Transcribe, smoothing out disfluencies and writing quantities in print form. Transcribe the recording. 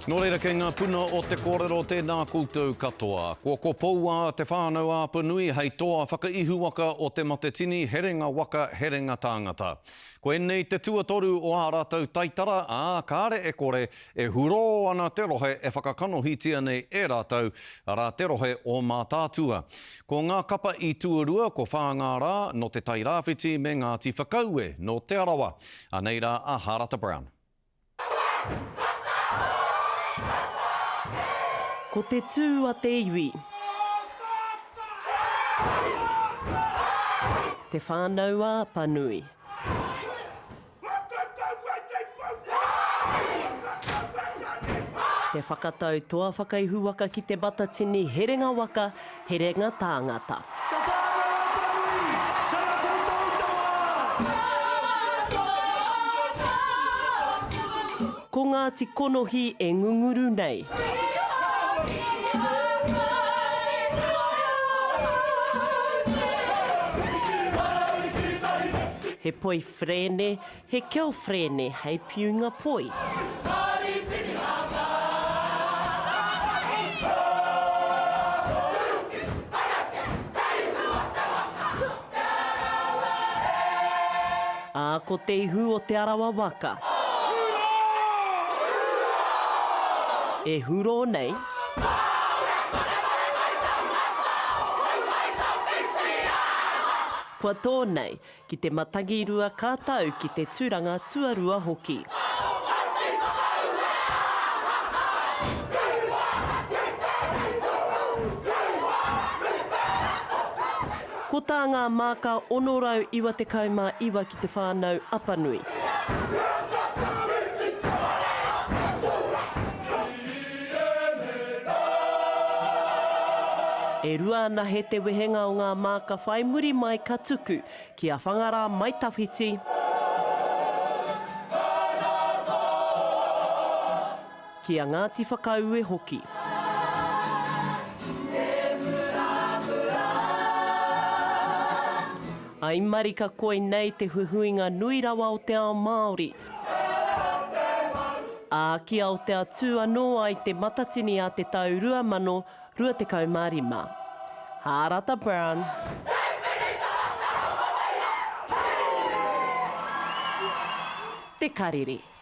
Nō reira kei ngā puna o te kōrero tēnā koutou katoa. Kua kopoua Te Whānau a Apanui hei toa whakaihuwaka o Te Matatini Herenga Waka Herenga Tāngata. Koinei te tuatoru o ā rātou taitara, ā, kāre e kore, e hurō ana te rohe e whakakanohitia nei e rātou, arā te rohe o Mātaatua. Ko ngā kapa i tuarua ko Whāngārā nō Te Tairāwhiti me Ngāti Whakaue nō Te Arawa. Anei rā a Harata Brown. Ko te tū a te iwi. Te Whānau-a-Apanui. Te whakatau toa whakaihuwaka ki Te Matatini herenga waka, herenga tāngata. Ka whānau a Apanui! Tana koutou tawa! Ko Ngāti Konohi e ngunguru nei. He poi whrene, he keo whrene hei piunga poi. Ā, ko te ihu o Te Arawa waka. E hurō nei. Kua tō nei, Ki te matangirua ka tau ki te turanga tuarua hoki. Ko tā ngā māka 699 ki Te Whānau Apanui. E rua anahe te wehenga o ngā māka whai muri mai ka tuku ki a Whangarā mai Tawhiti, ki a Ngāti Whakaue hoki. I marika koinei te huihuinga nui rawa o te ao Māori. Ā, ki Aotea tū anō ai Te Matatini a te tau 2025. Hārata Brown. Te Karere.